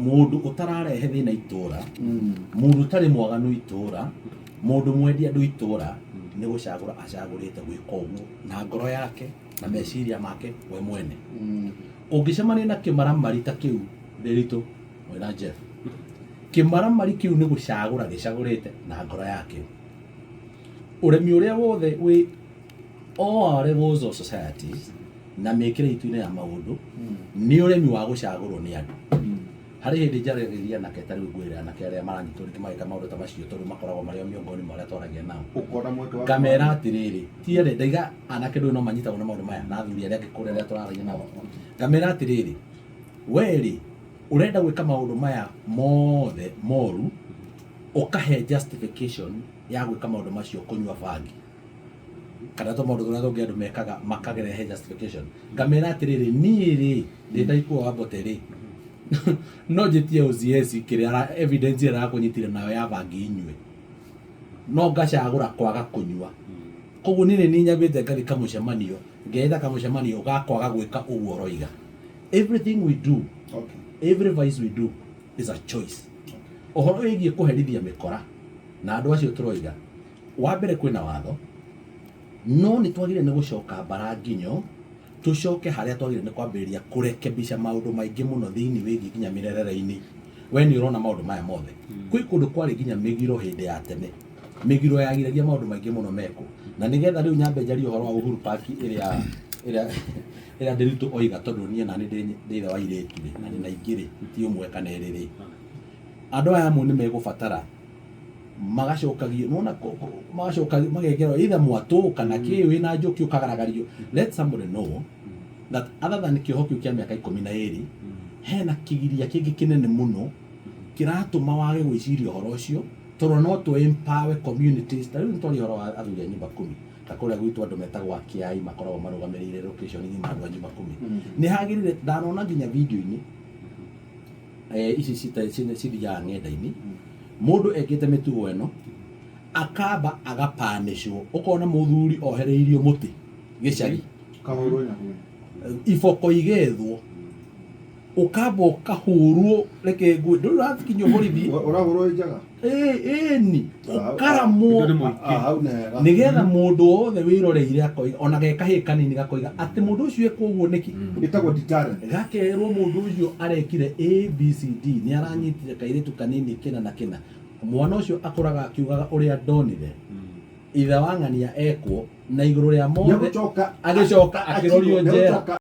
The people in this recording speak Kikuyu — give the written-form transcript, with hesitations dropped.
Mũndũ ũtararehe thĩna itũra, mũndũ ũtarĩ mwaganu itũra, mũndũ mwendi andũ itũra, nĩ gũcagũra acagũrĩte gwĩka ũguo na ngoro yake na meciria make we mwene. Ũngĩcemania na kĩmaramari ta kĩu, Ndĩritũ mwĩna Jeff, kĩmaramari kĩu nĩ gũcagũra gĩcagũrĩte na ngoro yakĩo. Ũremi ũrĩa wothe wĩ all our levels of societies na mĩkĩre itu-inĩ ya maũndũ nĩ ũremi wa gũcagũrwo nĩ andũ. Harĩ hĩndĩ njaragĩria anake, ta rĩu ngwĩre anake arĩa maranyitwo rĩngĩ magĩka maũndũ ta macio, tondũ makoragwo marĩ o miongoni mwa arĩa twaragia nao. Ũkona mweke wa Ngamera atĩrĩrĩ, ti erĩ ndaiga anake ndũĩ no manyitagwo na maũndũ maya na athuri arĩa angĩ kũrĩa arĩa tũraragia nao. Ngamera atĩrĩrĩ, we rĩ, ũrenda gwĩka maũndũ maya mothe moru, ũkahe justification ya gwĩka maũndũ macio, kũnyua bangi kana tũ maũndũ tũrĩa tũngĩ andũ mekaga makagerehe justification. Ngamera atĩrĩrĩ, niĩ rĩ, ndĩ ndaikua wa mbote rĩ, no njĩtie OCS kĩrĩa evidence ĩrĩa arakũnyitire nayo ya bangi inyue, no ngacagũra kwaga kũnyua. Koguo niĩ nĩ nyambĩte ngathi kamũcemanio, ngeeta kamũcemanio ga kwaga gwĩka ũguo ũroiga. Everything we do, every vice we do is a choice. Ũhoro wĩgiĩ kũherithia mĩkora na andũ acio tũroiga, wa mbere kwĩna watho, no nĩ twagĩrĩire nĩ gũcoka mbara nginyo, tũcoke harĩa twagĩrĩire nĩ kwambĩrĩria kũrekebisha maũndũ maingĩ mũno thĩinĩ wĩgiĩ nginya mĩrerere-inĩ. We nĩ ũrona maũndũ maya mothe, kwĩ kũndũ kwarĩ nginya mĩgiro hĩndĩ ya tene, mĩgiro yagiragia maũndũ maingĩ mũno mekwo. Na nĩgetha rĩu nyambe njarie ũhoro wa Uhuru Park ĩrĩa Ndĩritũ oiga, tondũ niĩ nani ndĩ ithe wa airĩtu rĩ, na ndĩna ingĩ rĩ, ti ũmwe kana ĩrĩ rĩ, andũ aya amwe nĩ megũbatara magacokagio, nona magacokagio magekerwo either mwatũ kana kĩ wĩna njũkĩ ũkagaragario. Let somebody know that other than kĩoho kĩu kĩa mĩaka 12, hena kĩgiria kĩngĩ kĩnene mũno kĩratũma wage gwĩciria ũhoro ũcio, tondũ no tũ empower communities. Ta rĩu nĩ twaria ũhoro wa athuri a nyumba kumi, ta kũrĩa gwitũ andũ metagwo akĩai makoragwo marũgamĩrĩire location ng'ima, andũ a nyumba kumi. Nĩ hagĩrĩire, ndanona nginya video-inĩ ici cithiaga ng'enda-inĩ, mũndũ ekĩte mĩtugo ĩno akamba agapanĩcwo, ũkona mũthuri ohereirio mũtĩ gĩcagi. Kahũrwo nyahũri. Iboko igethwo, ũkamba ũkahũrwo, reke ngue, ndũrĩ ũrakinyio borithi. Ũrahũrwo ĩ njaga. Ĩni ũkaramwo. Nĩ mũingĩ. Ah, hau nĩ hega. Nĩgetha mũndũ wothe wĩroreire akoiga, ona ge kahĩĩ kanini gakoiga atĩ mũndũ ũcio ekwo ũguo nĩkĩ. Ĩtagwo deterrent. Gakerwo mũndũ ũcio arekire ABCD, nĩ aranyitire kairĩtu kanini kĩna na kĩna. Mwana ũcio akũraga akiugaga ũrĩa ndonire ithe wa ng'ania ekwo, na igũrũ rĩa mothe Nĩegũcoka agĩcoka akĩrorio njera. Nĩegũcoka.